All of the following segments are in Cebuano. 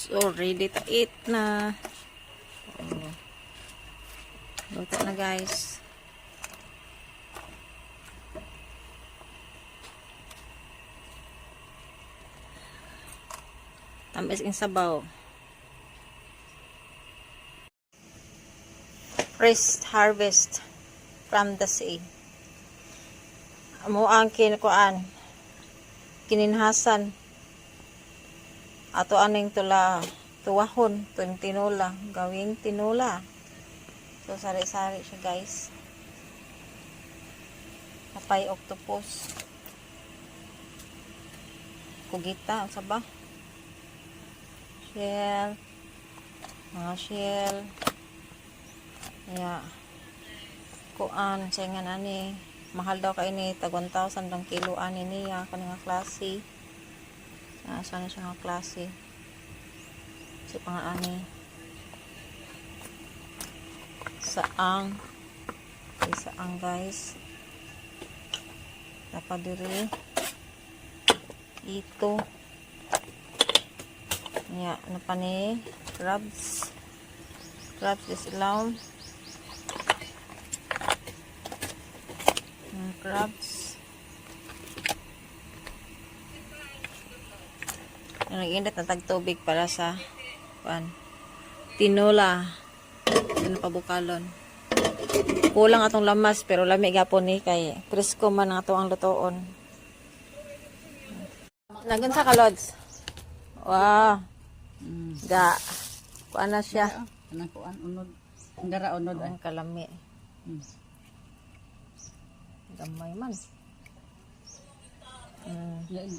So, ready to eat na. Oh. Luto na, guys. Tamis ang sabaw. Fresh harvest from the sea. Amo ang kinukuan. Kininhasan. Ato aning tula tuwahon tuwing tinola, gawing tinola. So sari-sari siya, guys. Napay octopus. Kugita, unsa ba? Shell. Mga shell. Yeah. Kuan, sa nga ani. Mahal daw kay ni, tag 1,000 ang kilo ani niya kani nga klase. Ah, sana siya nga klase. Si pang ani. Saang. Ay, saang, guys. Dapat diri. Ito. Ya, ano pa ni? Crabs. Crabs is allowed. Crabs. Nag-init na tagtubig para sa pan. Tinola. Ano pa bukalon. Kulang atong lamas pero lami gapon ni kay presko man ang ato ang lutoon. Nagun sa kalods. Wow. Ga. Kuan na siya. Kanang kuan unod. Ang dara unod ay. Ang kalami. Gamay man.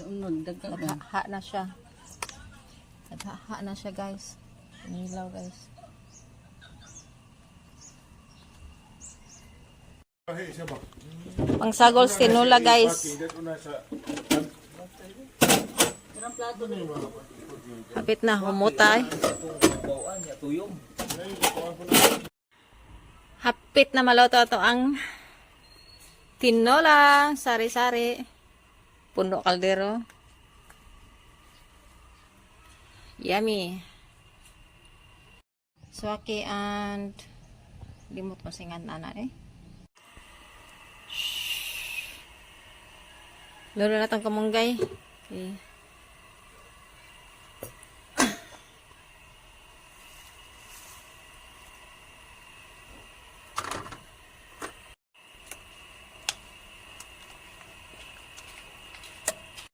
Unod dagka. Naghaha na siya. Naghaha na siya, guys. Nilaw, guys. Pangsagol sa tinola, guys. Hapit na, humutay. Hapit na maluto ito ang tinola. Sari-sari. Puno kaldero. Yummy. Swaki and limot ko singan ana eh. Lolo na tong kamunggay. Okay.